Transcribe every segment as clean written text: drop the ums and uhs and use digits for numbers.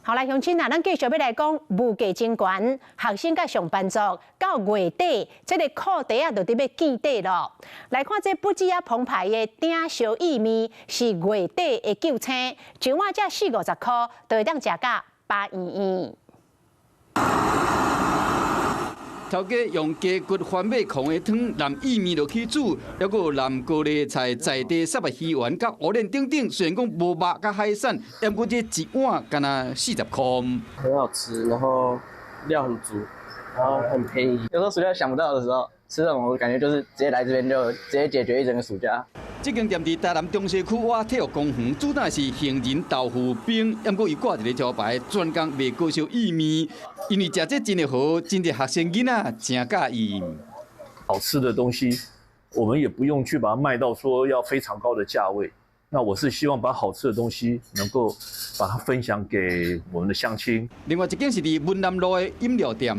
好來，鄉親啊，咱繼續欲來講物價真懸，學生佮上班族到月底，這个褲袋仔就佇欲見底囉。來看這不止仔澎湃的鼎燒意麵，是月底的救星，一碗才四五十箍，就會當食甲飽圓圓。頭家用雞骨番麥控的湯淋意麵落去煮，猶閣有淋高麗菜、在地殺的魚丸佮烏輪等等。雖然講無肉佮海產，毋過這一碗干焦40箍。很好吃，然後料很足，然後很便宜。有時候暑假想不到的時候，吃這種我感覺就是直接來這邊就直接解決一整個暑假。這間店佇台南中西區倚體育公園，主打是杏仁豆腐冰，毋過伊掛一个招牌，專工賣鍋燒意麵。因為食這真的好，真濟學生囡仔誠佮意。好吃的東西，我們也不用去把它賣到說要非常高的價位。那我是希望把好吃的東西能夠把它分享給我們的鄉親。另外一間是佇文南路的飲料店。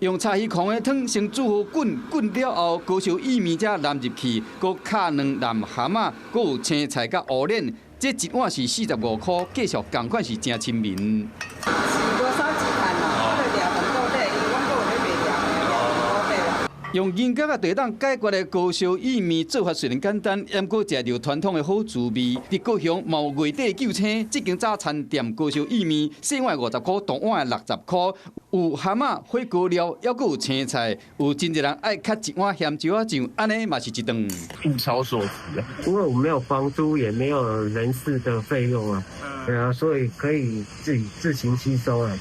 用柴魚控的湯先煮好滾，滾了後鍋燒意麵才淋入去，閣敲卵淋蚶仔，閣有青菜佮烏輪，這一碗是45箍，價數仝款是誠親民。是無少集團啦，我就掠很多底，因為阮閣有咧賣料的，掠很多底啦。用銀角仔就會當解決的鍋燒意麵做法雖然簡單，毋過食著傳統的好滋味。佇高雄嘛有月底救星，這間早餐店鍋燒意麵，細碗50箍，大碗60箍，有蚶仔、火鍋料，猶閣有青菜，有真濟人愛較一碗鹹椒仔醬，按呢嘛是一頓。物超所值啊！因為我沒有房租，也沒有人事的費用啊，對啊，所以可以自己自行吸收啊。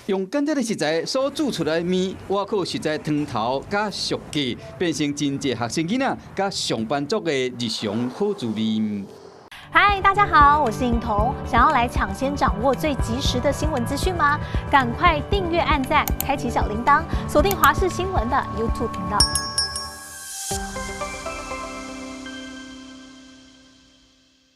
用簡單的食材所煮出來的麵，倚靠食材湯頭佮俗價，變成真濟學生囡仔佮上班族的日常好滋味。嗨，大家好，我是颖彤。想要來搶先掌握最及時的新聞資訊嗎？趕快訂閱、按讚、開啟小鈴鐺，鎖定華視新聞的 YouTube 頻道。